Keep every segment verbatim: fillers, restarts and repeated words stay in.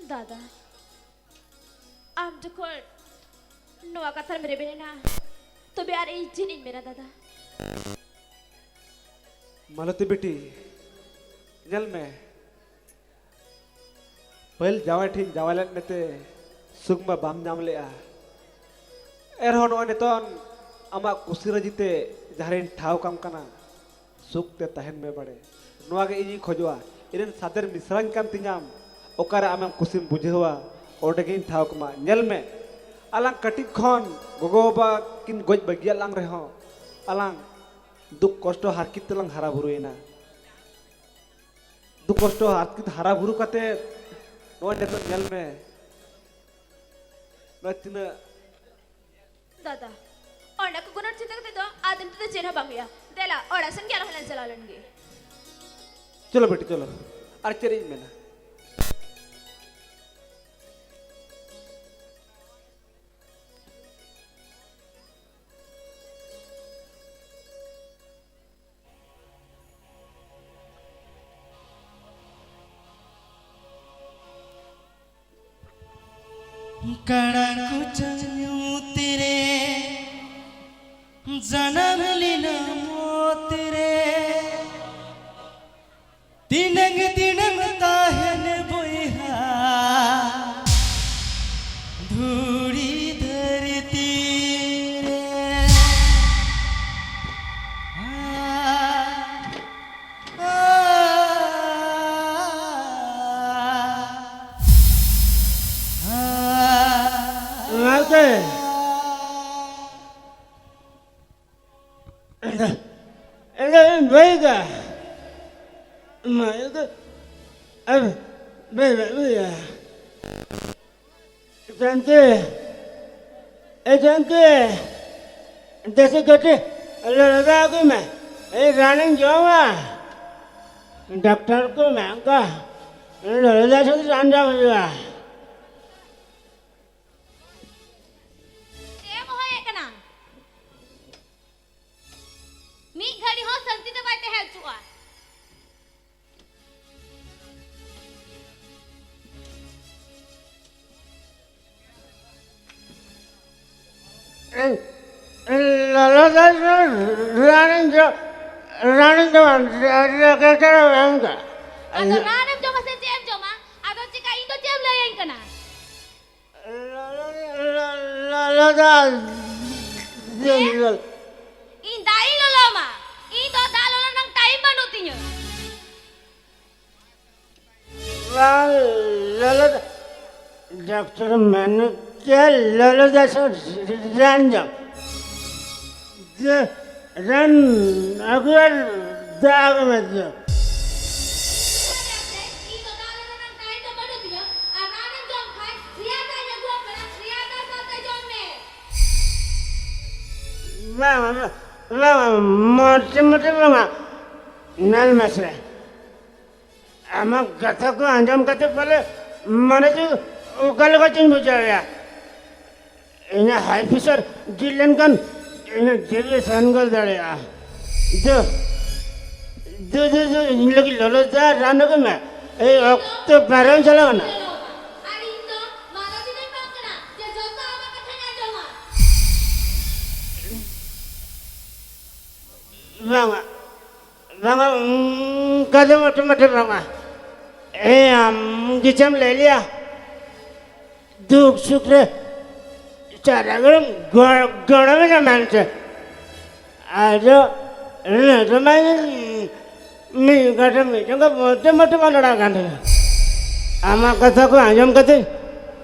ᱫᱟᱫᱟ, ᱟᱢ ᱡᱚᱠᱷᱚᱱ ᱱᱚᱣᱟ ᱠᱟᱛᱷᱟᱢ ᱨᱮᱵᱮᱱ ᱮᱱᱟ, ᱛᱚᱵᱮ ᱟᱨ ᱤᱧ ᱪᱮᱫ ᱤᱧ ᱢᱮᱱᱟ ᱫᱟᱫᱟ? ᱢᱟᱞᱚᱛᱤ ᱵᱤᱴᱤ, ᱧᱮᱞ ᱢᱮ, ᱯᱟᱹᱦᱤᱞ ᱡᱟᱶᱟᱭ ᱴᱷᱮᱱ ᱡᱟᱶᱟᱭ ᱞᱮᱱ ᱢᱮᱛᱮ ᱥᱩᱠ ᱢᱟ ᱵᱟᱢ ᱧᱟᱢ ᱞᱮᱜᱼᱟ᱾ ᱮᱱᱨᱮᱦᱚᱸ ᱱᱚᱜᱼᱚᱭ ᱱᱤᱛᱚᱝ ᱟᱢᱟᱜ ᱠᱩᱥᱤ ᱨᱟᱹᱡᱤ ᱛᱮ ᱡᱟᱦᱟᱸ ᱨᱤᱧ ᱴᱷᱟᱶ ᱠᱟᱢ ᱠᱟᱱᱟ, ᱥᱩᱠ ᱛᱮ ᱛᱟᱦᱮᱱ ᱢᱮ ᱵᱟᱲᱮ᱾ ᱱᱚᱣᱟ ᱜᱮ ᱤᱧᱤᱧ ᱠᱷᱚᱡᱚᱜᱼᱟ᱾ ᱤᱧᱨᱮᱱ ᱥᱟᱛᱮᱨ ᱢᱤᱥᱨᱟᱧ ᱠᱟᱱ ᱛᱤᱧᱟᱢ, ᱚᱠᱟᱨᱮ ᱟᱢᱮᱢ ᱠᱩᱥᱤᱢ ᱵᱩᱡᱷᱟᱹᱣᱟ, ᱚᱸᱰᱮ ᱜᱤᱧ ᱴᱷᱟᱶ ᱠᱟᱢᱟ᱾ ᱧᱮᱞ ᱢᱮ, ᱟᱞᱟᱝ ᱠᱟᱹᱴᱤᱡ ᱠᱷᱚᱱ ᱜᱚᱜᱚ-ᱵᱟᱵᱟ ᱠᱤᱱ ᱜᱚᱡ ᱵᱟᱹᱜᱤᱭᱟᱫ ᱞᱟᱝ ᱨᱮᱦᱚᱸ, ᱟᱞᱟᱝ ᱫᱩᱠ ᱠᱚᱥᱴᱚ ᱦᱟᱨᱠᱮᱛ ᱛᱮᱞᱟᱝ ᱦᱟᱨᱟ ᱵᱩᱨᱩᱭᱮᱱᱟ᱾ ᱫᱩᱠ ᱠᱚᱥᱴᱚ ᱦᱟᱨᱠᱮᱛ ᱦᱟᱨᱟ ᱵᱩᱨᱩ ᱠᱟᱛᱮ ᱱᱚᱜᱼᱚᱭ ᱱᱤᱛᱚᱜ ᱧᱮᱞ ᱢᱮ, ᱱᱚᱜᱼᱚᱭ ᱛᱤᱱᱟᱹᱜ ᱫᱟᱫᱟ, ᱚᱱᱟ ᱠᱚ ᱜᱩᱱᱟᱹᱱ ᱪᱤᱱᱛᱟᱹ ᱠᱟᱛᱮ ᱫᱚ ᱟᱫᱚ ᱱᱤᱛᱚᱜ ᱫᱚ ᱪᱮᱫ ᱦᱚᱸ ᱵᱟᱝ ᱦᱩᱭᱩᱜᱼᱟ᱾ ᱫᱮᱞᱟ, ᱚᱲᱟᱜ ᱥᱮᱱ ᱜᱮ ᱟᱨᱦᱚᱸ ᱞᱟᱝ ᱪᱟᱞᱟᱣ ᱞᱮᱱ ᱜᱮ᱾ ᱪᱚᱞᱚ ᱵᱮᱴᱤ, ᱪᱚᱞᱚ᱾ ᱟᱨ ᱪᱮᱫ ᱤᱧ ᱢᱮᱱᱟ? ᱠᱟᱲᱟ ᱠᱚᱪᱟ ᱧᱩᱛ ᱨᱮ ᱡᱟᱱᱟᱢ ᱞᱮᱱᱟ ᱢᱚᱛ ᱨᱮ, ᱛᱤᱱᱟᱹᱝ ᱛᱤᱱᱟᱹᱝ ᱛᱟᱦᱮᱱ ᱵᱚᱭᱦᱟ ᱫᱷᱩᱲᱤ ᱫᱷᱟᱹᱨᱛᱤ ᱨᱮ᱾ ᱜᱚᱢᱠᱮ, ᱮᱱᱠᱷᱟᱱ ᱤᱧ ᱵᱟᱹᱭ ᱠᱟᱜᱼᱟ᱾ ᱢᱟ, ᱤᱧ ᱫᱚ, ᱟᱨ ᱵᱟᱹᱭ, ᱵᱟᱹᱭ, ᱵᱟᱹᱭ᱾ ᱡᱚᱭᱚᱱᱛᱤ, ᱮ ᱡᱚᱭᱚᱱᱛᱤ, ᱫᱮᱥᱤ ᱠᱟᱹᱴᱤᱡ ᱞᱚᱞᱚ ᱫᱟᱜ ᱟᱹᱜᱩᱭ ᱢᱮ᱾ ᱤᱧ ᱨᱟᱱᱤᱧ ᱡᱚᱢᱟ᱾ ᱰᱟᱠᱛᱟᱨ ᱠᱚ ᱢᱮᱱ ᱠᱚᱣᱟ, ᱞᱚᱞᱚ ᱫᱟᱜ ᱥᱟᱶᱛᱮ ᱨᱟᱱ ᱡᱚᱢ ᱦᱩᱭᱩᱜᱼᱟ᱾ ᱪᱮᱫ ᱮᱢ ᱦᱚᱦᱚᱭᱮᱫ ᱠᱟᱱᱟ? ᱢᱤᱫ ᱜᱷᱟᱹᱲᱤ ᱦᱚᱸ ᱥᱟᱹᱱᱛᱤ ᱛᱮ ᱵᱟᱭ ᱛᱟᱦᱮᱸ ᱦᱚᱪᱚᱜᱼᱟ᱾ ᱨᱟᱱᱤᱧ ᱡᱚ-, ᱨᱟᱱᱤᱧ ᱡᱚᱢᱟ, ᱰᱟᱠᱛᱟᱨ ᱮ ᱢᱮᱱ ᱠᱟᱜ᱾ ᱟᱫᱚ ᱨᱟᱱᱮᱢ ᱡᱚᱢᱟ ᱥᱮ ᱪᱮᱫ ᱮᱢ ᱡᱚᱢᱟ? ᱟᱫᱚ ᱪᱮᱠᱟ ᱤᱧ ᱫᱚ ᱪᱮᱫ ᱮᱢ ᱞᱟᱹᱭᱟᱹᱧ ᱠᱟᱱᱟ? ᱞᱚᱞᱚ ᱫᱟᱜ᱾ ᱪᱮᱫ? ᱤᱧ ᱫᱟᱜ ᱤᱧ ᱞᱚᱞᱚ ᱟᱢᱟ? ᱤᱧ ᱫᱚ ᱫᱟᱜ ᱞᱚᱞᱚ ᱨᱮᱱᱟᱜ ᱴᱟᱭᱤᱢ ᱵᱟᱹᱱᱩᱜ ᱛᱤᱧᱟᱹ᱾ ᱵᱟᱝ, ᱞᱚᱞᱚ ᱫᱟᱜ᱾ ᱰᱟᱠᱛᱚᱨ ᱢᱮᱱ ᱠᱮᱫ ᱞᱚᱞᱚ ᱫᱟᱜ ᱥᱮ ᱨᱟᱱ ᱡᱚᱢ᱾ ᱡᱮ ᱨᱟᱱ ᱟᱹᱜᱩ ᱟᱨ ᱫᱟᱜ ᱟᱹᱜᱩ ᱢᱮ ᱡᱮ᱾ ᱵᱟᱝ, ᱵᱟᱝ, ᱵᱟᱝ, ᱢᱚᱴᱮ ᱢᱚᱴᱮ ᱵᱟᱝᱟ᱾ ᱧᱮᱞ ᱢᱮᱥᱮ᱾ ᱟᱢᱟᱜ ᱠᱟᱛᱷᱟ ᱠᱚ ᱟᱸᱡᱚᱢ ᱠᱟᱛᱮ ᱯᱟᱞᱮ ᱢᱚᱱᱮ ᱡᱤᱣᱤ ᱚᱠᱟ ᱞᱮᱠᱟ ᱪᱚᱧ ᱵᱩᱡᱷᱟᱹᱣᱮᱫᱼᱟ᱾ ᱤᱧᱟᱹᱜ ᱦᱟᱭ ᱯᱨᱮᱥᱟᱨ ᱰᱷᱮᱨ ᱞᱮᱱᱠᱷᱟᱱ ᱤᱧᱟᱹᱜ ᱡᱤᱣᱤ ᱥᱮᱱᱜᱚᱞ ᱫᱟᱲᱮᱭᱟᱜᱼᱟ᱾ ᱫᱩ, ᱫᱩ, ᱫᱩ, ᱫᱩ, ᱤᱧ ᱞᱟᱹᱜᱤᱫ ᱞᱚᱞᱚ ᱫᱟᱜ ᱨᱟᱱ ᱟᱹᱜᱩᱭ ᱢᱮ᱾ ᱮᱭ ᱚᱠᱛᱚ ᱯᱟᱨᱚᱢ ᱪᱟᱞᱟᱣ ᱮᱱᱟ᱾ ᱵᱟᱝᱟ, ᱵᱟᱝᱟ, ᱢᱚᱴᱮ ᱢᱚᱴᱮ ᱵᱟᱝᱟ᱾ ᱮ, ᱟᱢ ᱜᱮᱪᱮᱢ ᱞᱟᱹᱭ ᱞᱮᱭᱟ, ᱫᱩᱠ ᱥᱩᱠ ᱨᱮ ᱪᱟᱨᱟ ᱜᱚᱲᱚᱢ ᱜᱚ-, ᱜᱚᱲᱚ ᱢᱮᱱᱟ ᱢᱮᱱᱛᱮ᱾ ᱟᱫᱚ ᱱᱤᱛᱚᱜ ᱢᱟ ᱤᱧ ᱢᱤᱫ ᱜᱷᱟᱴᱟ ᱢᱤᱫ ᱡᱟᱸᱜᱟ ᱢᱚᱴᱮ ᱢᱚᱴᱮ ᱵᱟᱝ ᱞᱟᱲᱟᱜ ᱠᱟᱱ ᱛᱤᱧᱟ᱾ ᱟᱢᱟᱜ ᱠᱟᱛᱷᱟ ᱠᱚ ᱟᱸᱡᱚᱢ ᱠᱟᱛᱮ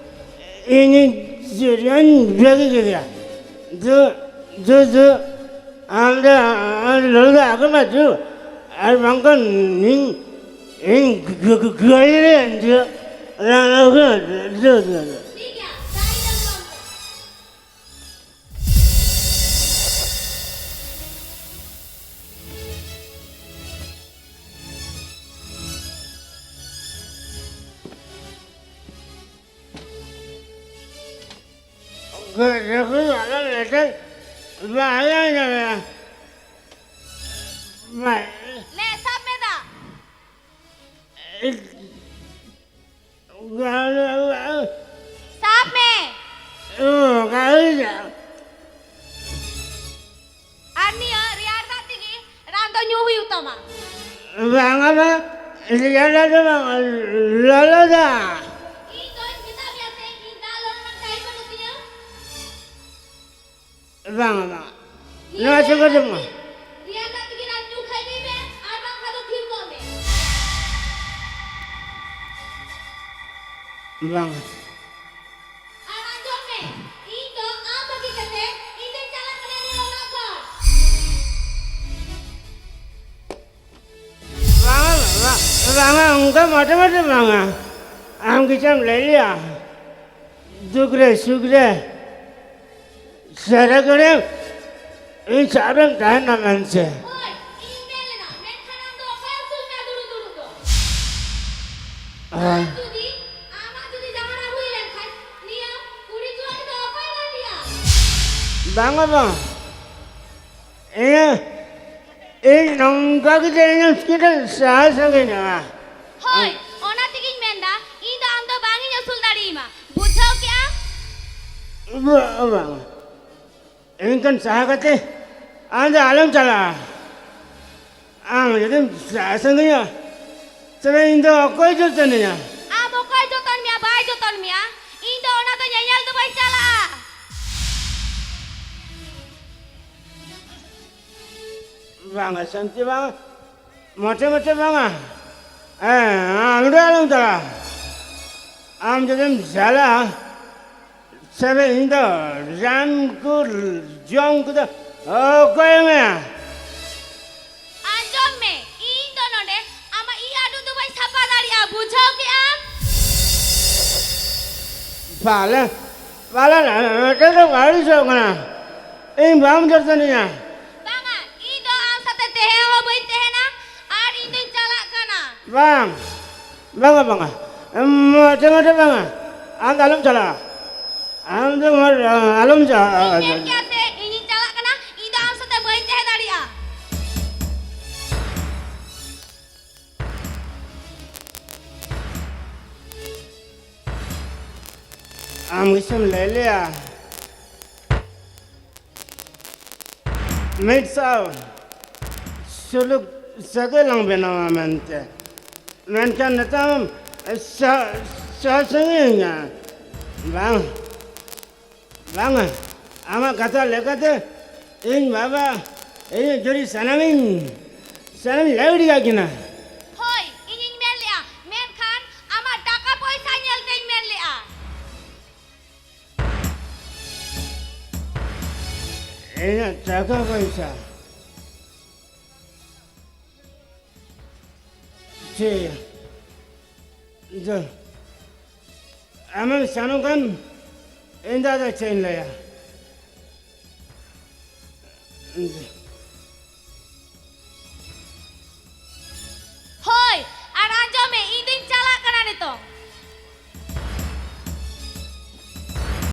ᱤᱧ ᱡᱤᱨᱤᱭᱟᱹᱧ ᱵᱟᱹᱜᱤ ᱠᱮᱫᱮᱭᱟ᱾ ᱫᱩ, ᱫᱩ, ᱫᱩ, ᱟᱢ ᱫᱚ, ᱟᱢ ᱞᱚᱞᱚ ᱫᱚ ᱟᱹᱜᱩ ᱢᱮ ᱫᱩ, ᱟᱨ ᱵᱟᱝᱠᱷᱟᱱ ᱤᱧ, ᱤᱧ ᱜ-, ᱜ-, ᱜ-, ᱜᱟᱹᱲᱤ ᱨᱮ ᱫᱩ, ᱫᱩ, ᱫᱩ, ᱫᱩ, ᱫᱩ᱾ ᱜᱚᱡᱚᱜ ᱟᱞᱚ ᱞᱮᱴᱮ ᱵᱟᱭ ᱧᱟᱢᱮᱭᱟ᱾ ᱢᱟ᱾ ᱱᱮ, ᱥᱟᱵ ᱢᱮ ᱫᱟᱜ᱾ ᱥᱟᱵ ᱢᱮ᱾ ᱚ, ᱜᱟᱹᱲᱤ ᱫᱚ᱾ ᱛᱟᱢᱟ᱾ ᱵᱟᱝᱟ, ᱵᱟᱝ, ᱨᱮᱭᱟᱲ ᱫᱟᱜ ᱫᱚ ᱵᱟᱝ, ᱞᱚᱞᱚ ᱫᱟᱜ᱾ ᱤᱧ ᱫᱚᱧ ᱢᱮᱛᱟᱫ ᱢᱮᱭᱟ ᱥᱮ, ᱤᱧ ᱫᱟᱜ ᱞᱚᱞᱚ ᱨᱮᱱᱟᱜ time ᱵᱟᱹᱱᱩᱜ ᱛᱤᱧᱟ᱾ ᱵᱟᱝᱟ, ᱵᱟᱝᱟ᱾ ᱱᱚᱣᱟ ᱪᱮᱫ ᱠᱚ ᱡᱚᱢᱟ? ᱨᱮᱭᱟᱲ ᱫᱟᱜ ᱛᱮᱜᱮ ᱨᱟᱱ ᱧᱩ ᱠᱷᱟᱡ ᱧᱩᱭ ᱢᱮ, ᱟᱨ ᱵᱟᱝᱠᱷᱟᱱ ᱫᱚ ᱛᱷᱤᱨ ᱠᱚᱜ ᱢᱮ᱾ ᱵᱟᱝᱟ᱾ ᱟᱨ ᱟᱸᱡᱚᱢ ᱢᱮ, ᱤᱧ ᱫᱚ ᱟᱢ ᱵᱟᱹᱜᱤ ᱠᱟᱛᱮ ᱤᱧ ᱫᱚᱧ ᱪᱟᱞᱟᱜ ᱠᱟᱱᱟ ᱱᱤᱭᱟᱹ ᱚᱲᱟᱜ ᱠᱷᱚᱱ᱾ ᱵᱟᱝᱟ, ᱵᱟᱝᱟ, ᱵᱟᱝᱟ, ᱚᱱᱠᱟ ᱢᱚᱴᱮ ᱢᱚᱴᱮ ᱵᱟᱝᱟ᱾ ᱟᱢ ᱠᱤᱪᱷᱩᱢ ᱞᱟᱹᱭ ᱞᱮᱭᱟ? ᱫᱩᱠ ᱨᱮ, ᱥᱩᱠ ᱨᱮ, ᱥᱟᱨᱟ ᱜᱷᱟᱹᱲᱤ ᱤᱧ ᱥᱟᱶ ᱨᱮᱢ ᱛᱟᱦᱮᱱᱟ ᱢᱮᱱᱛᱮ᱾ ᱦᱳᱭ, ᱤᱧ ᱢᱮᱱ ᱞᱮᱫᱟ, ᱢᱮᱱᱠᱷᱟᱱ ᱟᱢ ᱫᱚ ᱚᱠᱚᱭ ᱟᱹᱥᱩᱞ ᱢᱮᱭᱟ ᱫᱩᱲᱩᱵ ᱫᱩᱲᱩᱵ ᱫᱚ? ᱦᱮᱸ᱾ ᱟᱨ ᱡᱩᱫᱤ ᱟᱢᱟᱜ ᱡᱩᱫᱤ ᱡᱟᱦᱟᱱᱟᱜ ᱦᱩᱭ ᱞᱮᱱᱠᱷᱟᱱ, ᱱᱤᱭᱟᱹ ᱠᱩᱲᱤ ᱪᱩᱣᱟᱹᱱ ᱫᱚ ᱚᱠᱚᱭ ᱞᱟᱹᱰᱤᱭᱟ? ᱵᱟᱝᱟ, ᱵᱟᱝ᱾ ᱤᱧ, ᱤᱧ ᱱᱚᱝᱠᱟ ᱜᱮ ᱤᱧ ᱪᱮᱫᱟᱜ ᱥᱟᱦᱟ ᱥᱟᱺᱜᱤᱧᱚᱜᱼᱟ? ᱦᱳᱭ, ᱚᱱᱟ ᱛᱮᱜᱤᱧ ᱢᱮᱱᱫᱟ, ᱤᱧ ᱫᱚ ᱟᱢ ᱫᱚ ᱵᱟᱝ ᱤᱧ ᱟᱹᱥᱩᱞ ᱫᱟᱲᱮᱭᱟᱢᱟ᱾ ᱵᱩᱡᱷᱟᱹᱣ ᱠᱮᱜᱼᱟᱢ? ᱵᱟ-, ᱵᱟᱝ᱾ ᱮᱱᱠᱷᱟᱱ ᱥᱟᱦᱟ ᱠᱟᱛᱮ ᱟᱢ ᱫᱚ ᱟᱞᱚᱢ ᱪᱟᱞᱟᱜᱼᱟ᱾ ᱟᱢ ᱡᱩᱫᱤᱢ ᱥᱟᱦᱟ ᱥᱟᱺᱜᱤᱧᱚᱜᱼᱟ, ᱛᱚᱵᱮ ᱤᱧ ᱫᱚ ᱚᱠᱚᱭ ᱡᱚᱛᱚᱱᱤᱧᱟ? ᱟᱢ ᱚᱠᱚᱭ ᱡᱚᱛᱚᱱ ᱢᱮᱭᱟ, ᱵᱟᱭ ᱡᱚᱛᱚᱱ ᱢᱮᱭᱟ? ᱤᱧ ᱫᱚ ᱚᱱᱟ ᱫᱚ ᱧᱮᱧᱮᱞ ᱫᱚ ᱵᱟᱹᱧ ᱪᱟᱞᱟᱜᱼᱟ᱾ ᱵᱟᱝᱟ, ᱥᱟᱱᱛᱤ ᱵᱟᱝᱟ᱾ ᱢᱚᱴᱮ ᱢᱚᱴᱮ ᱵᱟᱝᱟ᱾ ᱦᱮᱸ, ᱟᱢ ᱫᱚ ᱟᱞᱚᱢ ᱪᱟᱞᱟᱜᱼᱟ᱾ ᱟᱢ ᱡᱩᱫᱤᱢ ᱪᱟᱞᱟᱜᱼᱟ, ᱥᱮ ᱤᱧ ᱫᱚ ᱨᱟᱱ ᱠᱚ ᱡᱚᱢ ᱠᱚᱫᱚ ᱚᱠᱚᱭ ᱮᱢᱟᱭᱟ? ᱟᱸᱡᱚᱢ ᱢᱮ, ᱤᱧ ᱫᱚ ᱱᱚᱰᱮ ᱟᱢᱟᱜ ᱤ ᱟᱹᱰᱩ ᱫᱚ ᱵᱟᱹᱧ ᱥᱟᱯᱷᱟ ᱫᱟᱲᱮᱭᱟᱜᱼᱟ, ᱵᱩᱡᱷᱟᱹᱣ ᱠᱮᱜᱼᱟᱢ? ᱯᱟᱞᱮ, ᱯᱟᱞᱮ ᱱᱚᱰᱮ ᱫᱚ ᱵᱟᱹᱲᱤᱡᱚᱜ ᱠᱟᱱᱟ᱾ ᱤᱧ ᱵᱟᱢ ᱡᱚᱛᱚᱱᱤᱧᱟ᱾ ᱵᱟᱝᱟ, ᱤᱧ ᱫᱚ ᱟᱢ ᱥᱟᱛᱮ ᱛᱟᱦᱮᱸ ᱦᱚᱸ ᱵᱟᱹᱧ ᱛᱟᱦᱮᱱᱟ, ᱟᱨ ᱤᱧ ᱫᱚᱧ ᱪᱟᱞᱟᱜ ᱠᱟᱱᱟ᱾ ᱵᱟᱝ, ᱵᱟᱝᱟ, ᱵᱟᱝᱟ᱾ ᱢᱚᱴᱮ ᱢᱚᱴᱮ ᱵᱟᱝᱟ᱾ ᱟᱢ ᱫᱚ ᱟᱞᱚᱢ ᱪᱟᱞᱟᱜᱼᱟ᱾ ᱟᱢ ᱫᱚ ᱢᱚ-, ᱟᱞᱚᱢ ᱪᱟᱞᱟᱜᱼᱟ᱾ ᱤᱧ ᱢᱮᱱ ᱠᱮᱜᱼᱟ ᱥᱮ, ᱤᱧᱤᱧ ᱪᱟᱞᱟᱜ ᱠᱟᱱᱟ, ᱤᱧ ᱫᱚ ᱟᱢ ᱥᱟᱛᱮ ᱵᱟᱹᱧ ᱛᱟᱦᱮᱸ ᱫᱟᱲᱮᱭᱟᱜᱼᱟ᱾ ᱟᱢ ᱜᱮᱥᱮᱢ ᱞᱟᱹᱭ ᱞᱮᱭᱟ᱾ ᱢᱤᱫ ᱥᱟᱶ ᱥᱩᱞᱩᱠ ᱥᱟᱹᱜᱟᱹᱭ ᱞᱟᱝ ᱵᱮᱱᱟᱣᱟ ᱢᱮᱱᱛᱮ᱾ ᱢᱮᱱᱠᱷᱟᱱ ᱱᱮᱛᱟᱨ ᱥᱟ- ᱥᱟ- ᱥᱟᱺᱜᱤᱧᱟ᱾ ᱵᱟᱝ, ᱵᱟᱝᱟ᱾ ᱟᱢᱟᱜ ᱠᱟᱛᱷᱟ ᱞᱮᱠᱟᱛᱮ ᱤᱧ ᱵᱟᱵᱟ, ᱤᱧ ᱡᱩᱨᱤ ᱥᱟᱱᱟᱢᱤᱧ, ᱥᱟᱱᱟᱢᱤᱧ ᱞᱟᱹᱭ ᱜᱤᱰᱤ ᱠᱟᱜ ᱠᱤᱱᱟ᱾ ᱦᱳᱭ, ᱤᱧᱤᱧ ᱢᱮᱱ ᱞᱮᱜᱼᱟ, ᱢᱮᱱᱠᱷᱟᱱ ᱟᱢᱟᱜ ᱴᱟᱠᱟ ᱯᱚᱭᱥᱟ ᱧᱮᱞᱛᱮᱧ ᱢᱮᱱ ᱞᱮᱜᱼᱟ᱾ ᱤᱧᱟᱹᱜ ᱴᱟᱠᱟ ᱯᱚᱭᱥᱟ? ᱴᱷᱤᱠ ᱜᱮᱭᱟ᱾ ᱡᱚ, ᱟᱢᱮᱢ ᱥᱮᱱᱚᱜ ᱠᱷᱟᱱ ᱤᱧ ᱫᱚ ᱟᱫᱚ ᱪᱮᱫ ᱤᱧ ᱞᱟᱹᱭᱟ?